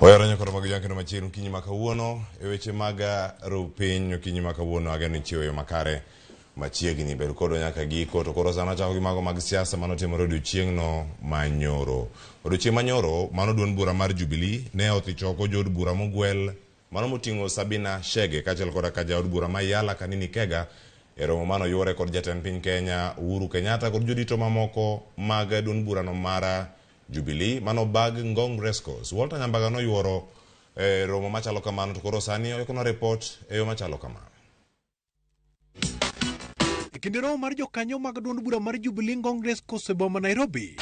Oyaro nyakoro mag jwang' kendo machiegni okinyi ma kawuono e weche mag ru piny okinyi ma kawuono ageno ni chiewo e yo makare machiegni bed kodwa nyaka giko to koro sano achako gi mago mag siasa mane otimore odiochieng'no manyoro. Odiochieng' manyoro mano duond bura mar Jubilee ne othicho oko jood bura mogwel mano moting'o Sabina Chege kaachiel koda ka jaod bura ma Yala Kanini Kega e romo mane oyuore kod jatend piny Kenya Uhuru Kenyatta kod jodito mamoko mag duond burano mar Jubilee mano bag Ngong Racecourse. Walter Nyambaga noyuoro e romo machalo kamano to koro sani oikonwa ripot e yo machalo kama. E kinde romo mar jokanyo mag duond bura mar Jubilee Ngong Racecourse e boma Nairobi,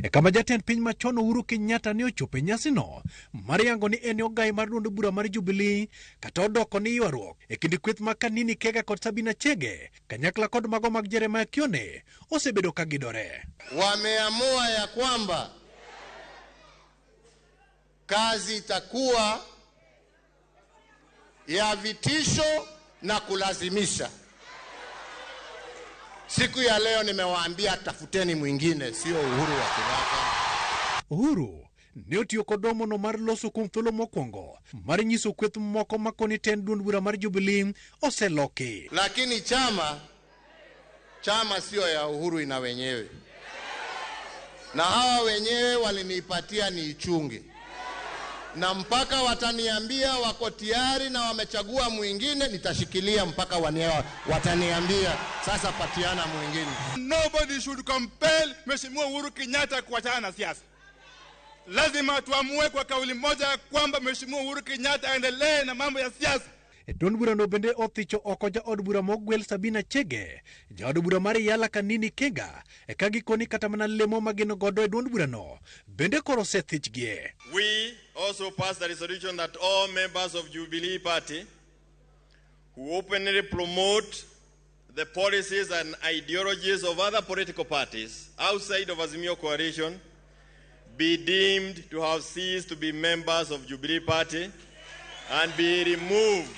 e kama jatend piny machon Uhuru Kenyatta ne ochopo e nyasino mar yango ni en e ogai mar duond bura mar Jubilee kata odoko ni ywaruok e kind kweth mag Kanini Kega kod Sabina Chege kanyakla kod mago mag Jeremiah Kione osebedo ka gidore. Wameamua ya kwamba kazi itakuwa ya vitisho na kulazimisha. Siku ya leo nimewaambia tafuteni mwingine, sio Uhuru wa Kenyatta. Uhuru ne otiyo kod romono mar loso kuom thuolo mokwongo mar nyiso kweth moko ma koni tend duond bura mar Jubilee oseloki. Lakini chama sio ya Uhuru, ina wenyewe, na hawa wenyewe walinipatia niichunge, na mpaka wataniambia wako tayari na wamechagua mwingine, nitashikilia mpaka wataniambia sasa patiana mwingine. Nobody should compel Mheshimiwa Uhuru Kenyatta kuachana na siasa. Lazima tuamue kwa kauli moja kwamba Mheshimiwa Uhuru Kenyatta aendelee na mambo ya siasa. E duond burano bende othicho oko jaod bura mogwel Sabina Chege, jaod bura mar Yala Kanini Kega, e ka gikoni kata mana lemo ma gin godo e duond burano bende koro osethichgie. We also passed a resolution that all members of Jubilee Party who openly promote the policies and ideologies of other political parties outside of Azimio Coalition be deemed to have ceased to be members of Jubilee Party and be removed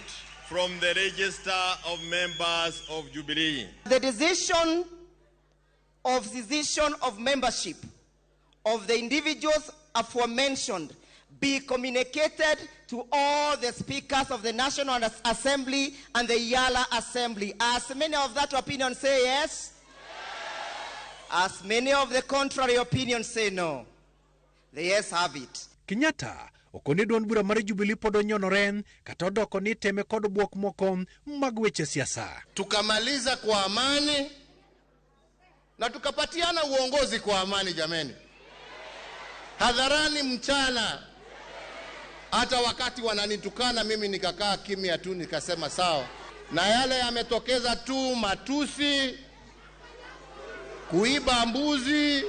from the register of members of Jubilee. The decision of cessation of membership of the individuals aforementioned be communicated to all the speakers of the National Assembly and the Yala Assembly. As many of that opinion say yes, as many of the contrary opinion say no. The yes have it. Kenyatta okoni duond bura mar Jubilee pod onyonore kata odoko ni teme kod bwok moko mag weche siasa. Tukamaliza kwa amani na tukapatiana uongozi kwa amani, jameni, hadharani mchana. Hata wakati wananitukana mimi nikakaa kimya tu, nikasema sawa. Na yale yametokeza tu matusi, kuiba mbuzi,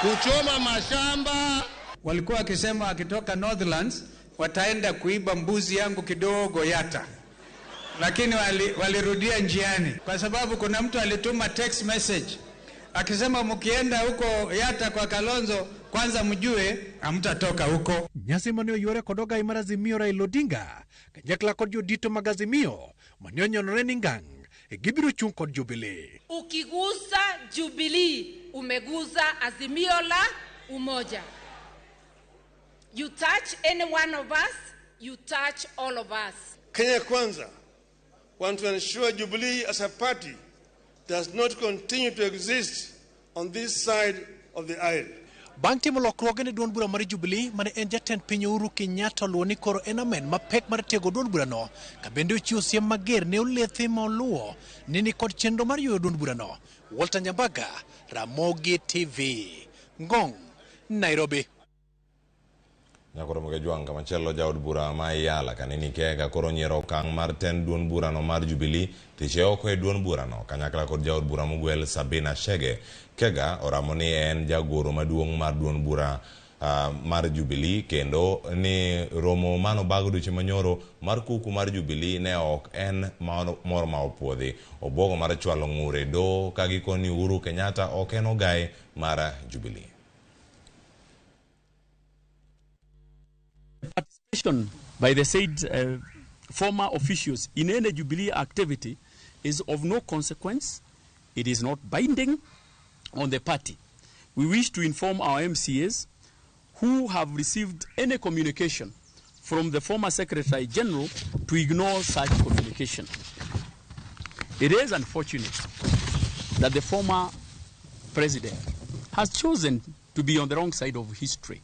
kuchoma mashamba. Walikuwa wakisema wakitoka Northlands wataenda kuiba mbuzi yangu kidogo Yata, lakini walirudia njiani kwa sababu kuna mtu alituma text message akisema mkienda huko Yata kwa Kalonzo kwanza mjue hamtatoka huko. Nyasi mane oyuore kod ogai mar Azimio Raila Odinga kanyakla kod jodito mag Azimio mane onyonore ni ngang' gibiro chung' kod Jubilee. Ukigusa Jubilee umegusa Azimio la Umoja. You touch any one of us, you touch all of us. Kenya Kwanza want to ensure Jubilee as a party does not continue to exist on this side of the aisle. Bang' timo lokruoge ne duond bura mar Jubilee mane en jatend piny Uhuru Kenyatta oluwo ni koro en amen mapek mar tego duond burano, ka bende ochiwo siem mager ne olethe ma oluwo ni ni kod chenro mar yueyo duond burano. Walter Nyambaga, Ramogi TV, Ngong, Nairobi. Nyakoro Mugejwang' kamachielo jaod bura ma Yala Kanini Kega koro nyiero okang' mar tend duond burano mar Jubilee thiche oko e duond burano kanyakla kod jaod bura mogwel Sabina Chege. Kega oramo ni en jagoro maduong' mar duond bura mar Jubilee kendo ni romo mano bago dweche manyoro mar kuku mar Jubilee ne ok en moro ma opuodhi. Obwogo mar chwalo ng'ure doho ka gikoni Uhuru Kenyatta ok en ogai mar Jubilee. Participation by the said former officials in any Jubilee activity is of no consequence. It is not binding on the party. We wish to inform our MCAs who have received any communication from the former Secretary General to ignore such communication. It is unfortunate that the former president has chosen to be on the wrong side of history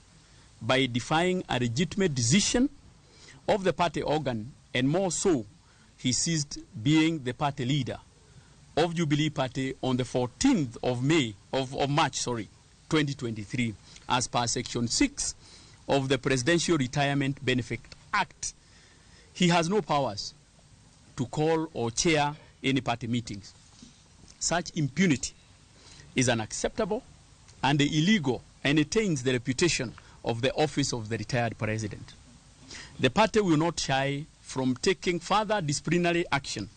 by defying a legitimate decision of the party organ, and more so, he ceased being the party leader of Jubilee Party on the 14th of March, 2023, as per Section 6 of the Presidential Retirement Benefit Act. He has no powers to call or chair any party meetings. Such impunity is unacceptable and illegal, and it taints the reputation of the office of the retired president. The party will not shy from taking further disciplinary action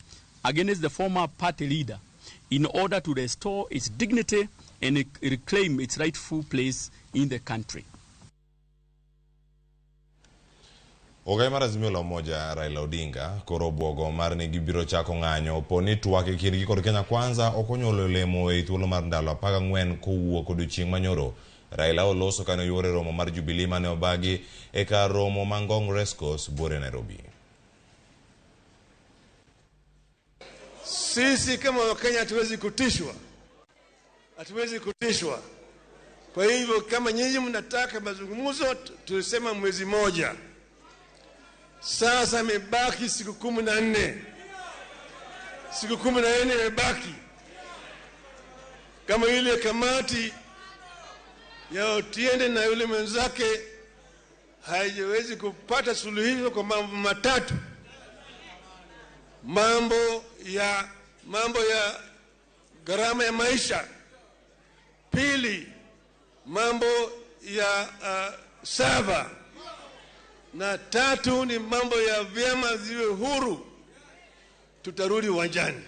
against the former party leader in order to restore its dignity and reclaim its rightful place in the country. Ogai mar Azimio la Umoja Raila Odinga koro obwogo mar ni gibiro chako ng'anyo po ni twak e kindgi kod Kenya Kwanza ok onyuolo olemo e thuolo mar ndalo 14 kowuok odiochieng' manyoro. Raila oloso kane oyuore romo mar Jubilee mane obagi e kar romo ma Ngong Racecourse buore Nairobi. Sisi kama Wakenya hatuwezi kutishwa. Hatuwezi kutishwa. Kwa hivyo kama nyinyi mnataka mazungumzo, tulisema mwezi moja. Sasa imebaki siku 14. Siku 14 imebaki. Kama ile kamati ya Otiende na yule mwenzake haijawezi kupata suluhisho kwa mambo matatu. Mambo ya gharama ya maisha. Pili, mambo ya sava. Na tatu ni mambo ya vyama ziwe huru. Tutarudi uwanjani.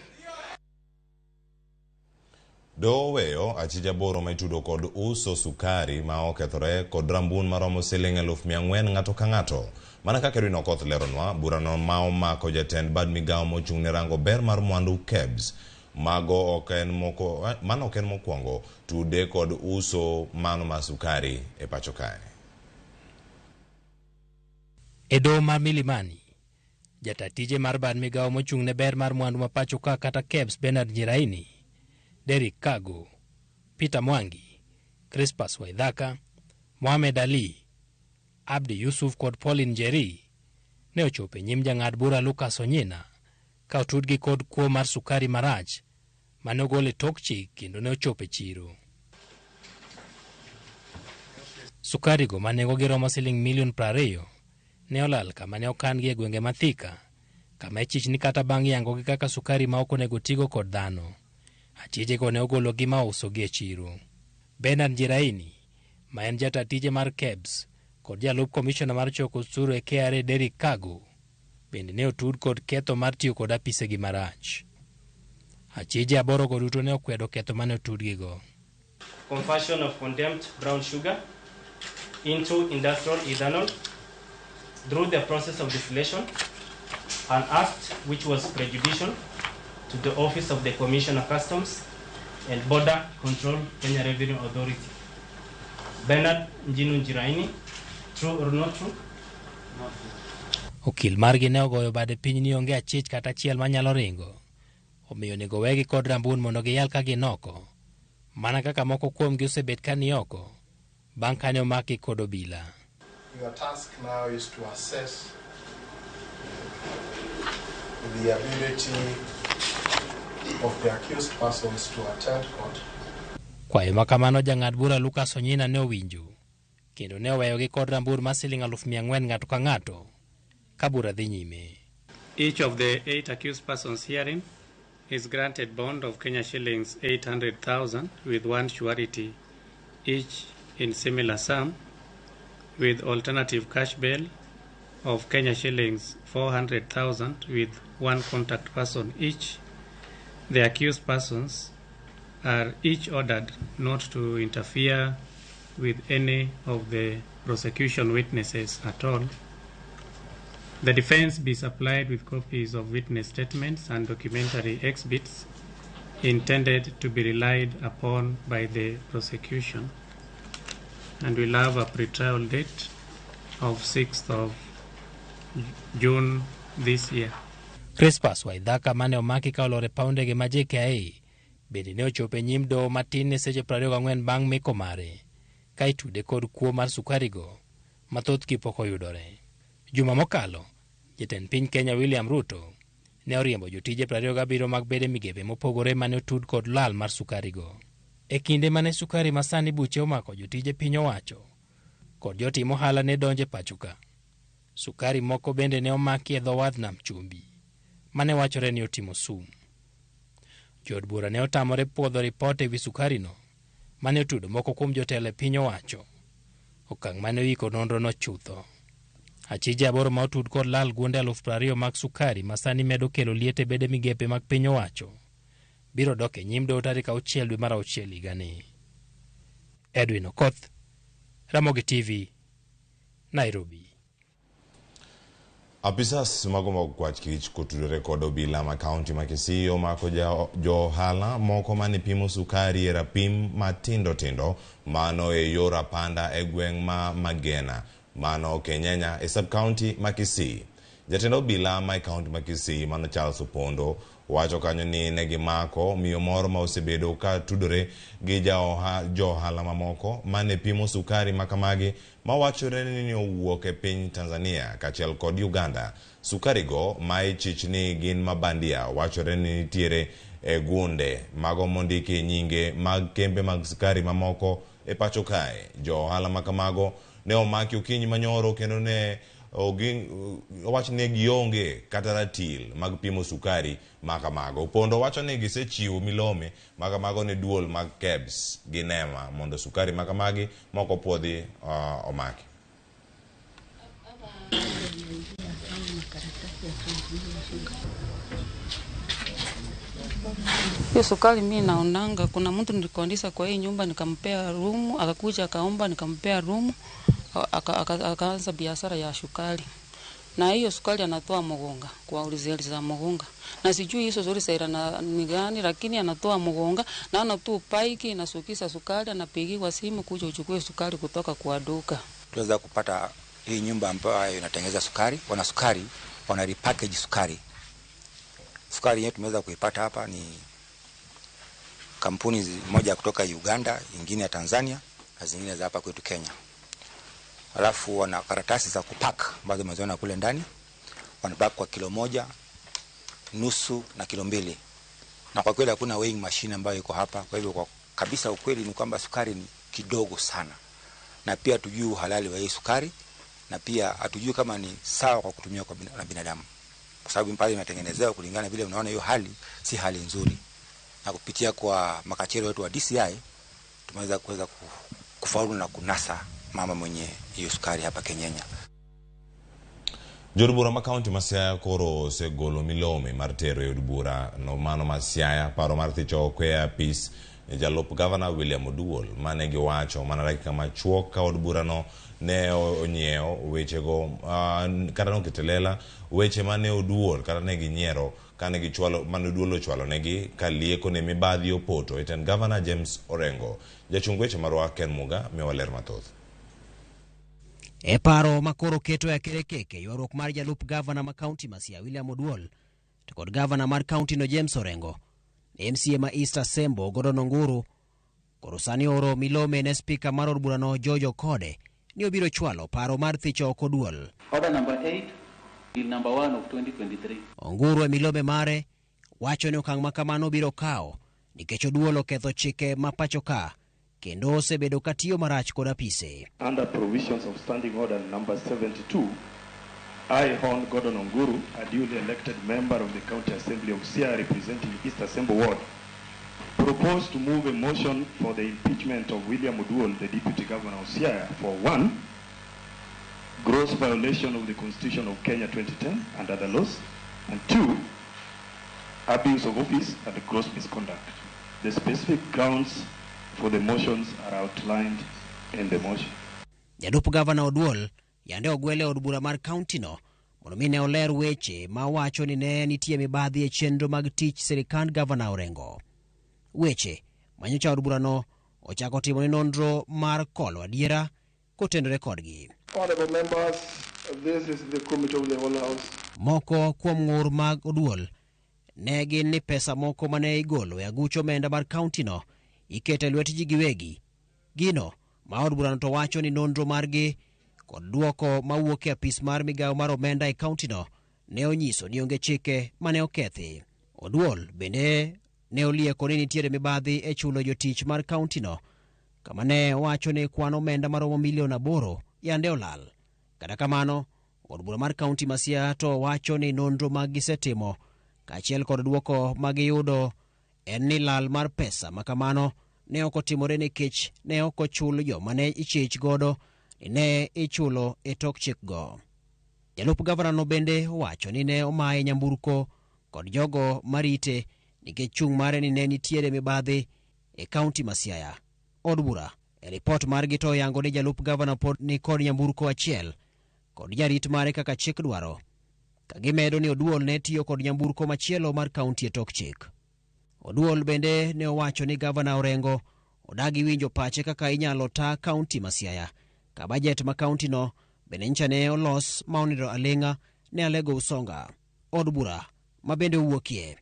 Do weyo achija boro maitudo kod uso sukari ma okethore kod rambun maromo siling 400,000 ng'ato ka ng'ato. Mana kaka Edwin Okoth leronwa, burano ma omako jatend bad migawo mochung' ne rango ber mar mwandu KEBS. Mago ok en moko, mano ok en mokwongo tude kod uso mano mar sukari e pacho kae. E doho mar Milimani, jata tije mar bad migawo mochung' ne ber mar mwandu ma pacho ka kata KEBS Bernard Njiraini, Derrick Kago, Peter Mwangi, Crispus Waithaka, Mohamed Ali, Abdi Yusuf kod Pauline Njeri ne ochopo e nyim jang'ad bura Lucas Onyina ka otudgi kod kuo mar sukari marach mane ogol e tok chik kendo ne ochopo e chiro. Sukari go ma nengogi romo siling milion 20 ne olal kama ne okan gi e gwenge ma Thika, kama ichich ni kata bang' yangogi kaka sukari ma ok onego tigo kod dhano. Achijego ne ogologi ma ousogi e chiro. Bernard Njiraini, ma en jata tije mar KEBS kod jalup komishona mar choko osuru e KRA Derrick Kago, bende ne otud kod ketho mar tiyo kod apisegi marach. Achije aborogo duto ne okwedo ketho mane otudgigo. Conversion of condemned brown sugar into industrial ethanol through the process of distillation, an act which was prejudicial to the Office of the Commissioner of Customs and Border Control, Kenya Revenue Authority. Bernard Njinu Njiraini, true or not true? Not true. Okil margi ne ogoyo bade piny ni onge achich kata achiel manyalo ringo, omiyo onego wegi kod rambun mondo giyal ka gin oko, mana kaka moko kuomgi osebet ka ni oko bang' kane omaki kod obila. Your task now is to assess the ability of the accused persons to attend court. Kwayo ma kamano jang'ad bura Lucas Onyina ne owinjo kendo ne oweyogi kod rambur mar siling 400,000 ng'ato ka ng'ato ka bura dhi nyime. Each of the 8 accused persons herein is granted bond of Kenya shillings 800,000 with one surety each in similar sum, with alternative cash bail of Kenya shillings 400,000 with one contact person each. The accused persons are each ordered not to interfere with any of the prosecution witnesses at all. The defense be supplied with copies of witness statements and documentary exhibits intended to be relied upon by the prosecution. And we'll have a pretrial date of 6th of June this year. Crispas Waithaka mane omaki ka olor e paw ndege ma JKIA bende ne ochopo e nyim doho matin ne seche 24 bang' meko mare ka itude kod kuo mar sukarigo ma thothgi pok oyudore. Juma mokalo, jatend piny Kenya William Ruto ne oriembo jotije 27 mag bede migepe mopogore mane otud kod lal mar sukarigo. E kinde mane sukari masani buche omako jotije piny owacho kod jotim ohala ne donjo e pacho ka. Sukari moko bende ne omaki e dho wadh nam chumbi mane wachore ni otimo sum. Jood bura ne otamore puodho ripot ewi sukarino mane otudo moko kuom jotelo e piny owacho. Okang' mane oiko nonrono chutho. Achije 8 ma otud kod lal gunde 20,000 mag sukari ma sani medo kelo liet e bede migepe mag piny owacho biro dok e nyim doho tarik 6 dwe mar 6 higani. Edwin Okoth, Ramogi TV, Nairobi. Apisas mago mag kwach kich kotudore kod obila ma kaunti ma Kisii omako jo ohala moko mane pimo sukari e rapim matindo tindo mano e yor apanda e gweng' ma Magena mano Kenyenya e sub county ma Kisii. Jatend obila ma e kaunti ma Kisii mano Charles Opondo wacho kanyo ni ne gimako miyo moro ma osebedo ka tudore gi jo ohala mamoko mane pimo sukari makamagi mawachore ni owuok e piny Tanzania kaachiel kod Uganda. Sukari go ma ichich ni gin mabandia wachore ni nitiere e gunde mago mondiki nyinge mag kembe mag sukari mamoko e pacho kae. Jo ohala makamago ne omaki okinyi manyoro kendo ne owach ni gionge kata ratil mag pimo sukari makamago. Opondo wacho ni gisechiwo milome makamago ne duol mag KEBS gi NEMA mondo sukari makamagi moko puodhi omaki. Hiyo sukari mimi naonanga, kuna mtu nilikondisa kwa hii nyumba nikampea room, akakuja akaomba nikampea room, akaanza biashara ya sukari. Na hiyo sukari anatoa Mugunga kwa ulizeli za Mugunga. Na sijui hizo zuri saira na ni gani, lakini anatoa Mugunga na tu paiki inasukisa sukari, anapigiwa simu kuja uchukue sukari kutoka kwa duka. Tuweza kupata hii nyumba ambayo inatengeneza sukari, wana sukari, wana repackage sukari. Sukari yetu tumeweza kuipata hapa ni kampuni moja kutoka Uganda, nyingine ya Tanzania na zingine za hapa kwetu Kenya. Alafu wana karatasi za kupack ambazo umeziona kule ndani. Wanapack kwa kilo 1, nusu na kilo 2. Na kwa kweli hakuna weighing machine ambayo iko hapa. Kwa hivyo kwa kabisa ukweli ni kwamba sukari ni kidogo sana. Na pia hatujui uhalali wa hii sukari, na pia hatujui kama ni sawa kwa kutumia kwa binadamu. Kwa sababu pale inatengenezewa kulingana vile unaona hiyo hali si hali nzuri. Na kupitia kwa makachero wetu wa DCI tumeweza kuweza kufaulu na kunasa mama mwenye hiyo sukari hapa Kenyenya. Jood bura ma kaunti ma Siaya koro osegolo milome mar tero e od bura no mano ma Siaya paro mar thicho oko e apis jalup gavana William Oduol mane giwacho mana dakika machuok ka od burano ne onyiewo wechego kata noketo lela weche mane Oduol kata ne ginyiero kane gichwalo mane Oduol ochwalo negi ka lieko ne mibadhi opoto e tend gavana James Orengo. Jachung weche marwa Ken Muga miyowa ler mathoth. E paro makoro keto e akerekeke ywaruok mar jalup gavana ma kaunti ma Siaya William Oduol to kod gavana mar kaunti no James Orengo, MCA ma East Asembo Gordon Onguru koro sani oro milome ne spika mar od burano George Okode ni obiro chwalo paro mar thicho oko Oduol. Order number 8, Bill number 1 of 2023. Onguru e milome mare wacho ni okang' ma kamano biro kawo nikech Oduol oketho chike ma pacho ka kendo osebedo katiyo marach kod apise. Under provisions of Standing Order number 72, I, Hon Gordon Onguru, a duly elected member of the County Assembly of Siaya representing East Asembo Ward, propose to move a motion for the impeachment of William Oduol, the Deputy Governor of Siaya, for 1, gross violation of the Constitution of Kenya 2010 and other laws, and 2, abuse of office and gross misconduct. The specific grounds for the motions are outlined in the motion. Jalup Gavana Oduol yande ogwele od bura mar kaunti no mondo mondo mi ne oler weche ma wacho ni ne nitie mibadhi e chenro mag tich sirikand gavana Orengo. Weche manyocha od burano ochako timo ni nonro mar kolo adiera kotenore kodgi. Honorable members, this is the committee of the whole house. Moko kuom ng'ur mag Oduol ne gin ni pesa moko mane igolo e aguch omenda mar kauntino iketo e lwet ji giwegi. Gino ma od burano to wacho ni nonro margi kod duoko mawuok e apis mar migawo mar omenda e kauntino ne onyiso ni onge chike mane okethi. Oduol bende ne olieko ni nitiere mibadhi e chulo jotich mar kauntino kama ne owacho ni kwan omenda maromo milion 8 yande olal. Kata kamano, od bura mar kaunti ma Siaya to wacho ni nonro mag gisetimo kaachiel kod duoko magiyudo en ni lal mar pesa ma kamano ne ok otimore nikech ne ok ochul joma ne ichich godo ni ne ichulo e tok chikgo. Jalup gavanano bende owacho ni ne omaye nyamburko kod jogo marite nikech chung' mare ni ne nitiere mibadhi e kaunti ma Siaya. Od bura e ripot margi to oyango ni jalup gavana pod ni kod nyamburko achiel kod jarit mare kaka chik dwaro, ka gimedo ni Oduol ne tiyo kod nyamburko machielo mar kaunti e tok chik. Oduol bende ne owacho ni gavana Orengo odagi winjo pache kaka inyalo ta kaunti ma Siaya, ka bajet ma kaunti no bende nyicha ne olos ma onindo aling'a ne Alego Usonga. Od bura ma bende owuokie.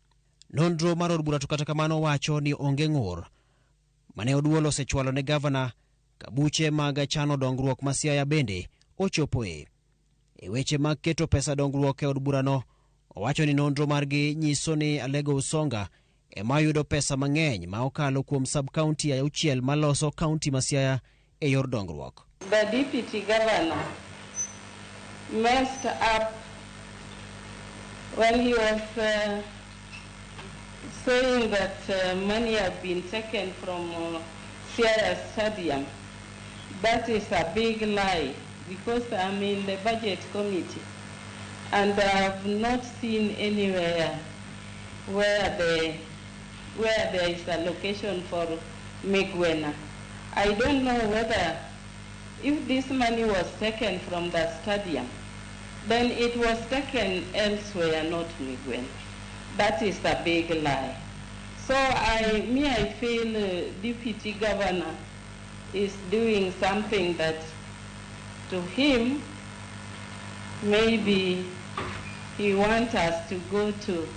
Nonro mar od bura to kata kamano wacho ni onge ng'ur mane Oduol osechwalo ne gavana ka buche mag chano dongruok ma Siaya bende ochopoe. E weche mag keto pesa dongruok e od burano, owacho ni nonro margi nyiso ni Alego Usonga ema yudo pesa mang'eny ma okalo kuom sub-county 6 maloso kaunti ma Siaya e yor dongruok. The deputy governor messed up when he was saying that money had been taken from Siaya Stadium. That is a big lie, because I'm in the budget committee and I have not seen anywhere where there is a location for Migwena. I don't know whether if this money was taken from the stadium, then it was taken elsewhere, not Migwena. That is a big lie. So I feel deputy governor is doing something that to him, maybe he wants us to go to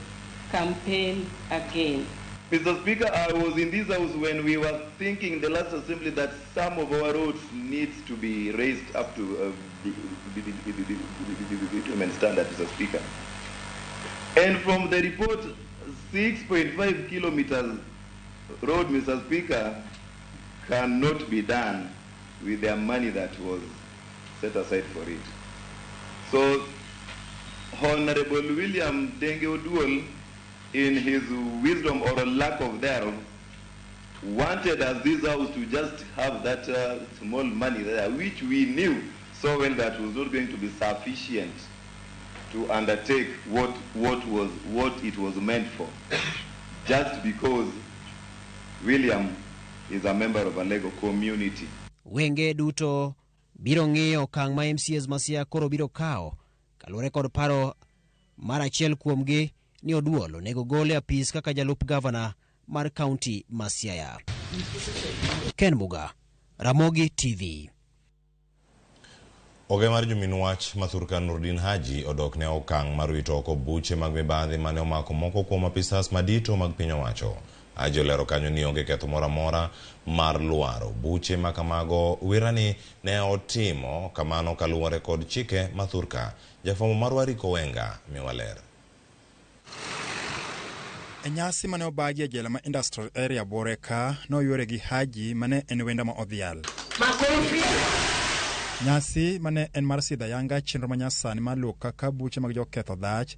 campaign again. Mr. Speaker, I was in this house when we were thinking in the last assembly that some of our roads needs to be raised up to the bitumen standard, Mr. Speaker. And from the report, 6.5 kilometers road, Mr. Speaker, cannot be done with the money that was set aside for it. So, Honorable William Denge Oduol, in his wisdom or lack of thereof, wanted us this house to just have that small money there, which we knew so well that was not going to be sufficient to undertake what it was meant for, just because William is a member of a Lego community. Wenge duto biro ng'iyo okang' ma MCAs ma Siaya koro biro kawo kaluwore kod paro mar achiel kuomgi ni Oduol onego gole apis kaka jalup gavana mar kaunti ma Siaya. Ken Muga, Ramogi TV. Oge mar jomin wach Mathurka Nurdin Haji odok ne okang' mar wito oko buche mag mibadhi mane omako moko kuom apisas madito mag piny owacho. Haji olero kanyo ni onge ketho moro amora mar lwaro buche ma kamago. Wirani ne otimo kamano kaluwore kod chike Mathurka. Jafwambo marwa Rico Wenga miwa ler. E nyasi mane obagi e jela ma Industrial Area Buore ka noyuore gi Haji mane en wenda ma odhial. Nyasi mane en mar sidho ayanga chenro manyasani mar luwo kaka buche mag joketho dhach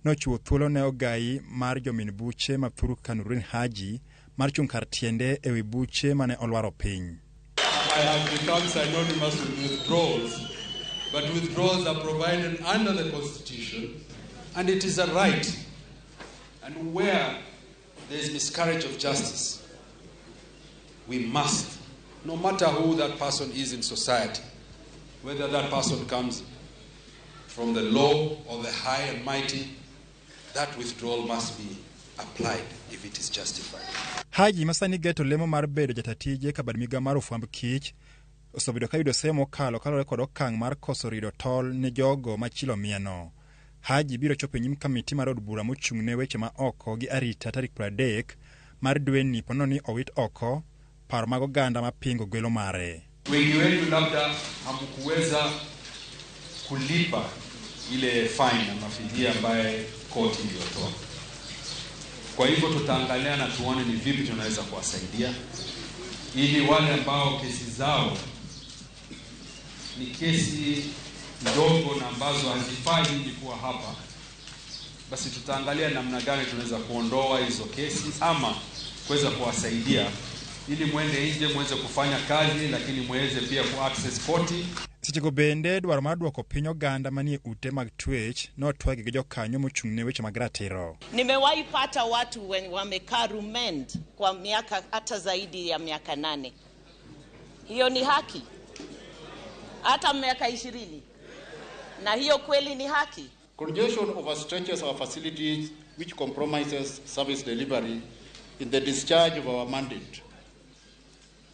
nochiwo thuolo ne ogai mar jomin buche ma Thurka Nurdin Haji mar chung' kar tiende ewi buche mane olwaro piny. I have become synonymous with withdrawals, but withdrawals are provided under the Constitution, and it is a right. And where there is miscarriage of justice, we must, no matter who that person is in society, whether that person comes from the low or the high and mighty, that withdrawal must be applied if it is justified. Haji masani geto lemo mar bedo jata tije ka bad migao mar ofwamb kich osebedo ka yudo semo mokalo kaluwore kod okang' mar koso rido tol ne jogo machilo mieno. Haji biro chopo e nyim kamiti mar od bura mochung' ne weche ma oko gi arita tarik 30 mar dweni ponono ni owit oko paro mag oganda mapingo gwelo mare. Wengi wenu labda hamkuweza kulipa ile fine ama fidia ambaye koti iliyotoa. Kwa hivyo tutaangalia na tuone ni vipi tunaweza kuwasaidia ili wale ambao kesi zao ni kesi ndogo na ambazo hazifai nyinyi kuwa hapa, basi tutaangalia namna gani tunaweza kuondoa hizo kesi ama kuweza kuwasaidia ili mwende nje muweze kufanya kazi, lakini muweze pia ku access koti. Sechego bende dwaro mar duoko piny oganda manie ute mag twech notwagi gi jokanyo mochung' ne weche mag ratiro. Nimewahi pata watu wamekaa remand kwa miaka hata zaidi ya miaka 8. Hiyo ni haki? Hata miaka 20. Na hiyo kweli ni haki? Congestion overstretches our facilities, which compromises service delivery in the discharge of our mandate.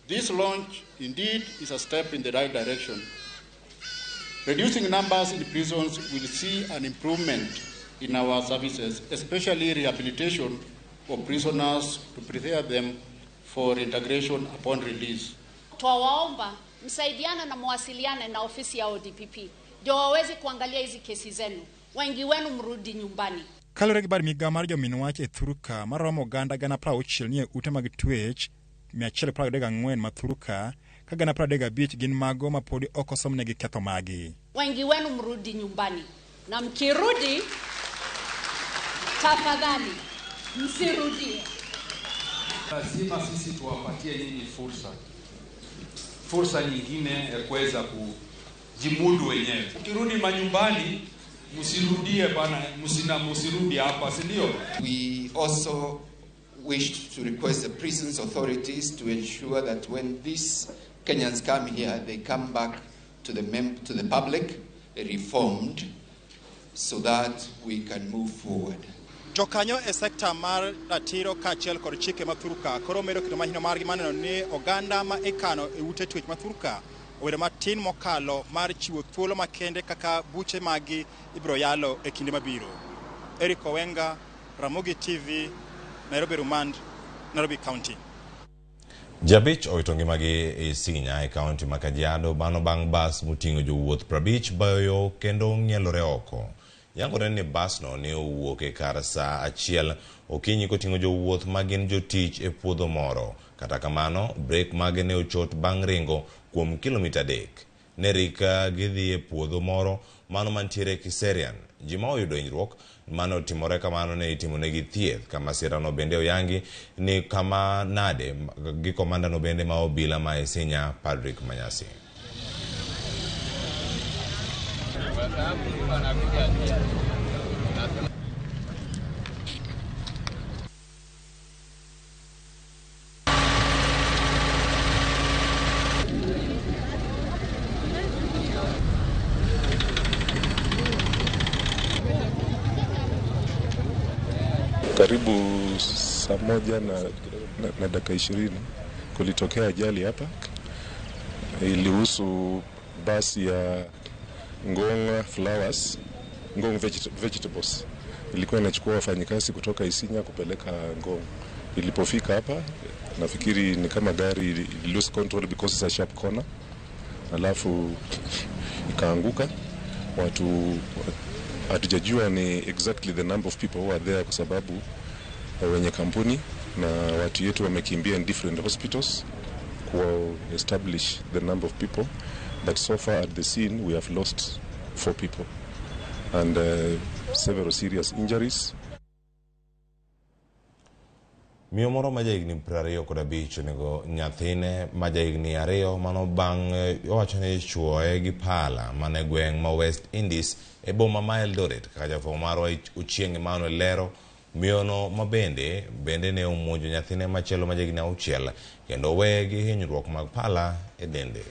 This launch indeed is a step in the right direction. Reducing numbers in prisons will see an improvement in our services, especially rehabilitation of prisoners to prepare them for integration upon release. Twawaomba msaidiane na muwasiliane na ofisi ya ODPP ndio waweze kuangalia hizi kesi zenu. Wengi wenu mrudi nyumbani. Kaluwore gi bad migao mar jomin wach e Thurka maromo oganda 60,000 nie ute mag twech 134 ma Thurka ka 35 gin mago ma podi ok osomnegi ketho magi. Wengi wenu mrudi nyumbani, na mkirudi tafadhali msirudie. Lazima sisi tuwapatie nyinyi fursa nyingine ya kuweza kujimudu wenyewe. Ukirudi manyumbani msirudie bana, msirudi hapa, si ndio? We also wish to request the prisons authorities to ensure that when these Kenyans come here, they come back to the public reformed so that we can move forward. Jokanyo e sekta mar ratiro kaachiel kod chike ma Thurka koro medo keto mahino margi mar neno ni oganda ma ikano e ute twech ma Thurka obedo matin mokalo mar chiwo thuolo makende kaka buche magi ibiro yalo e kinde mabiro. Eric Owenga, Ramogi TV, Nairobi Remand, Nairobi County. Jabich owito ngimagi e Isinya e kaunti ma Kajiado bano bang' bas moting'o jowuoth 50 bayo kendo ng'ielore oko. Yangore ni basno ne owuok e kar saa 1 okinyi koting'o jowuoth ma gin jotich e puodho moro. Kata kamano, brek mage ne ochot bang' ringo kuom kilomita 3. Ne rik gidhi e puodho moro mano mantiere Kiserian. Ji ma oyudo hinyruok mane otimore kamano ne itimonegi thieth. Ka masirano bende oyangi ni kama nade gi komandano bende ma obila ma Isinya Patrick Manyasi. Karibu saa 1 na dakika 20 kulitokea ajali hapa. Ilihusu basi ya Ngong Flowers, Ngong Vegetables. Ilikuwa inachukua wafanyikazi kutoka Isinya kupeleka Ngong. Ilipofika hapa, nafikiri ni kama gari lose control because it's a sharp corner. Alafu ikaanguka. Watu hatujajua ni exactly the number of people who are there kwa sababu wenye kampuni na watu yetu wamekimbia in different hospitals ku establish the number of people, but so far at the scene we have lost 4 people and several serious injuries. Miyo moro ma jahigni 25 onego nyathine ma jahigni 2 mano bang' owacho ni ichuoye gi pala mane gweng' ma West Indies e boma ma Eldoret. Kaka jafwambo marwa Ochieng' Emmanuel lero, miyono ma bende ne omonjo nyathine machielo ma jahigni 6 kendo oweye gi hinyruok mag pala e dende.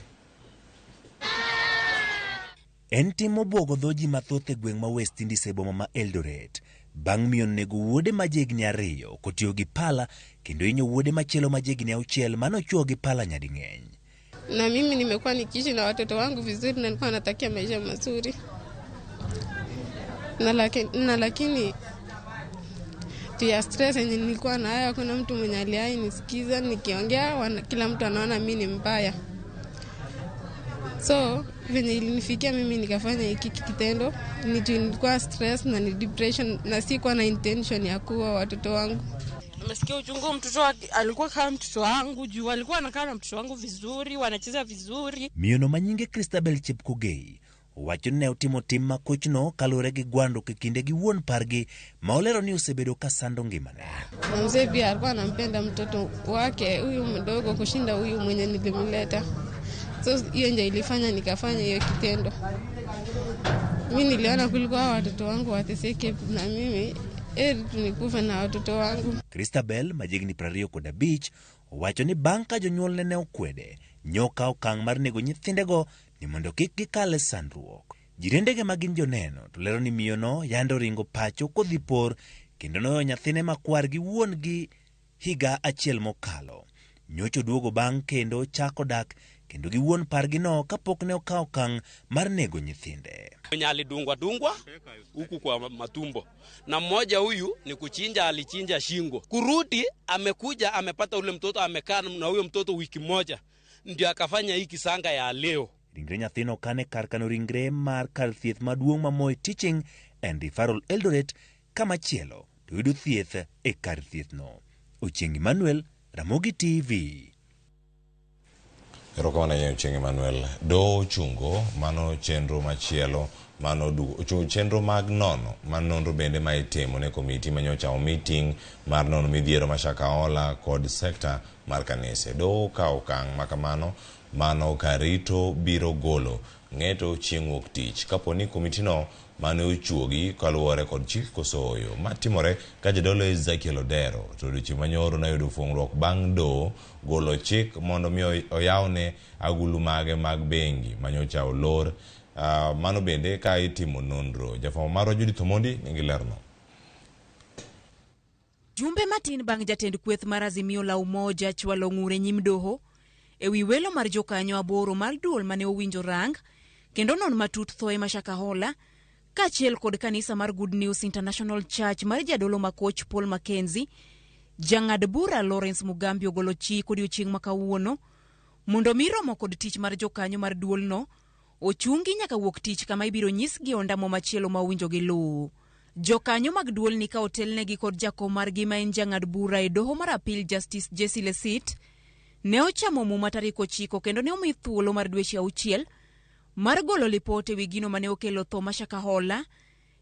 En tim mobwogo dho ji mathoth e gweng' ma West Indies e boma ma Eldoret bang' miyo nego wuode ma jahigni 2 kotiyo gi pala kendo hinyo wuode machielo ma jahigni 6 mane ochuo gi pala nyading'eny. Na mimi nimekuwa nikiishi na watoto wangu vizuri na nilikuwa natakia maisha mazuri na lakini juu ya stress yenye nilikuwa nayo, hakuna mtu mwenye aliwahi nisikiza nikiongea. Kila mtu anaona mi ni mbaya, so venye ilinifikia mimi nikafanya hiki kitendo ni juu nilikuwa stress na ni depression na sikuwa na intention ya kuua watoto wangu. Nimesikia uchungu. Mtoto wake alikuwa kama mtoto wangu juu alikuwa anakaa na mtoto wangu vizuri, wanacheza vizuri. Miyono ma nyinge Christabel Chepkogei owacho ni ne otimo tim makochno kaluwore gi gwandruok e kinde gi wuon pargi ma olero ni osebedo ka sando ngimane. Na mzee pia alikuwa anampenda mtoto wake huyu mdogo kushinda huyu mwenye nilimleta, so hiyo ndio ilifanya nikafanya hiyo kitendo. Mi niliona kuliko hao watoto wangu wateseke na mimi, heri tu nikufe na watoto wangu. Christabel ma jahigni 25 owacho ni bang' ka jonyuolne ne okwede, nyoka okang' mar nego nyithindego ni mondo kik gikal e sandruok. Jirendege ma gin joneno to lero ni miyono yande oringo pacho kodhi por kendo noweyo nyathine makwar gi wuon gi higa achiel mokalo. Nyocha oduogo bang' kendo chako dak kendo gi wuon pargino kapok ne okawo okang' mar nego nyithinde. Mwenye alidungwa dungwa huku kwa matumbo, na mmoja huyu ni kuchinja, alichinja shingo. Kurudi amekuja amepata ule mtoto, amekaa na huyo mtoto wiki moja, ndio akafanya hii kisanga ya leo. Ringre nyathino okan e kar kano ringre mar kar thieth maduong' ma Moi Teaching and Referral Eldoret kamachielo to yudo thieth e kar thiethno. Ochieng' Emmanuel, Ramogi TV. Erokamano ahinya Ochieng' Emmanuel. Doho ochungo mano chenro machielo mano duogo ochungo chenro mag nono ma nonro bende ma itimo ne komiti manyocha omi ting' mar nono midhiero ma Shakahola kod sekta mar kanise. Doho okawo okang' makamano mano karito biro golo ng'eto chieng' wuok tich kapo ni komitino mane ochuogi kaluwore kod chik koso oyo. Ma timore ka jadolo Ezekiel Odero to odiochieng' manyoro noyudo fuong'ruok bang' doho golo chik mondo mi oyawne agulu mage mag bengi manyocha olor. Mano bende ka itimo nonro. Jafwambo marwa Judith Omondi nigi lerno. Jumbe matin bang' jatend kweth mar Azimio la Umoja chwalo ng'ur e nyim doho ewi welo mar jokanyo 8 mar duol mane owinjo rang kendo non matut thoe ma Shakahola kaachiel kod kanisa mar Good News International Church mar jadolo makoch Paul Mackenzie. Jang'ad bura Lawrence Mugambi ogolo chik odiochieng' ma kawuono mondo mi romo kod tich mar jokanyo mar duolno ochungi nyaka wuok tich kama ibiro nyisgi ondamo machielo ma owinjo giluw. Jokanyo mag duolni ka otelnegi kod jakom margi ma en jang'ad bura e doho mar appeal Justice Jesse Lesit ne ochamo muma tarik 9 kendo ne omi thuolo mar dweche 6 mar golo lipot ewi gino mane okelo tho ma Shakahola,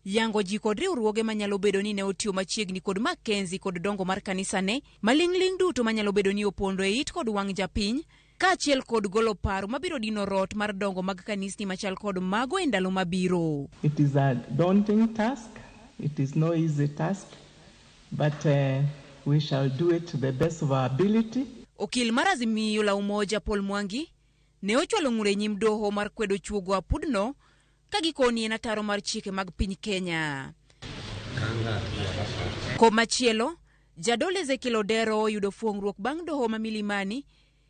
yango ji kod riwruoge manyalo bedo ni ne otiyo machiegni kod Mackenzie kod dongo mar kanisane maling'ling duto manyalo bedo ni opondo e it kod wang' japiny, kaachiel kod golo paro mabiro dino rot mar dongo mag kanisni machal kod mago e ndalo mabiro. It is a daunting task. It is no easy task, but we shall do it to the best of our ability. Okil mar Azimio la Umoja Paul Mwangi ne ochwalo ng'ur e nyim doho mar kwedo chuogo apudno ka gikoni en ataro mar chike mag piny Kenya. Komachielo, jadolo Ezekiel Odero oyudo fuong'ruok bang' doho ma Milimani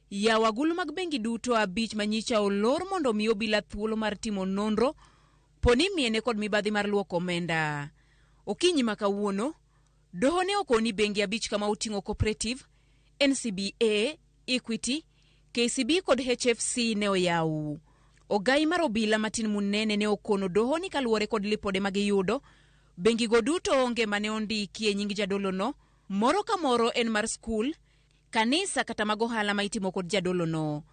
yawo agulu mag bengi duto 5 manyicha olor mondo omi obila thuolo mar timo nonro poni miene kod mibadhi mar luoko omenda. Okinyi ma kawuono, doho ne okoni bengi 5 kama oting'o Cooperative, NCBA, Equity, KCB kod HFC ne oyaw. Ogai mar obila Martin Munene ne okono doho ni kaluwore kod lipode magiyudo, bengigo duto onge mane ondiki e nying jadolono, moro ka moro en mar skul, kanisa kata mag ohala ma itimo kod jadolono.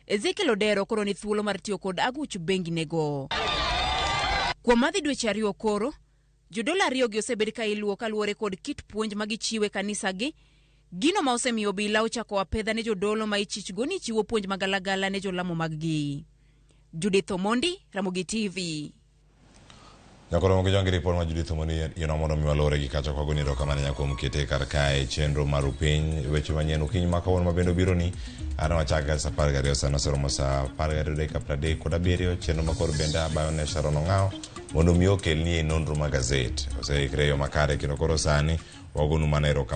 Ezekiel Odero koro ni thuolo mar tiyo kod aguch bengi nego. Kuom madhi dweche 2 koro, jodolo 2 gi osebed ka iluwo kaluwore kod kit puonj magichiwo e kanisagi, gino ma osemiyo obila ochako apedha ne jodolo ma ichichgo ni chiwo puonj magalagala ne jolamo maggi. Judith Omondi, Ramogi TV. Nyakoro gi jongi ripot ma Judith Omoni yeno mondo mi walore gi kacha kwago ni erokamano ahinya kuom kete kar kae chenro mar upiny weche manyien okinyi ma kawuono ma bende obiro ni an wachak ga saa 12 sani oseromo saa 12:37 chenro ma koro bende abayo ne Sharon Ong'awo mondo mi okelni e nonro ma gazet oseikre e yo makare kendo koro sani wagonu mana erokamano.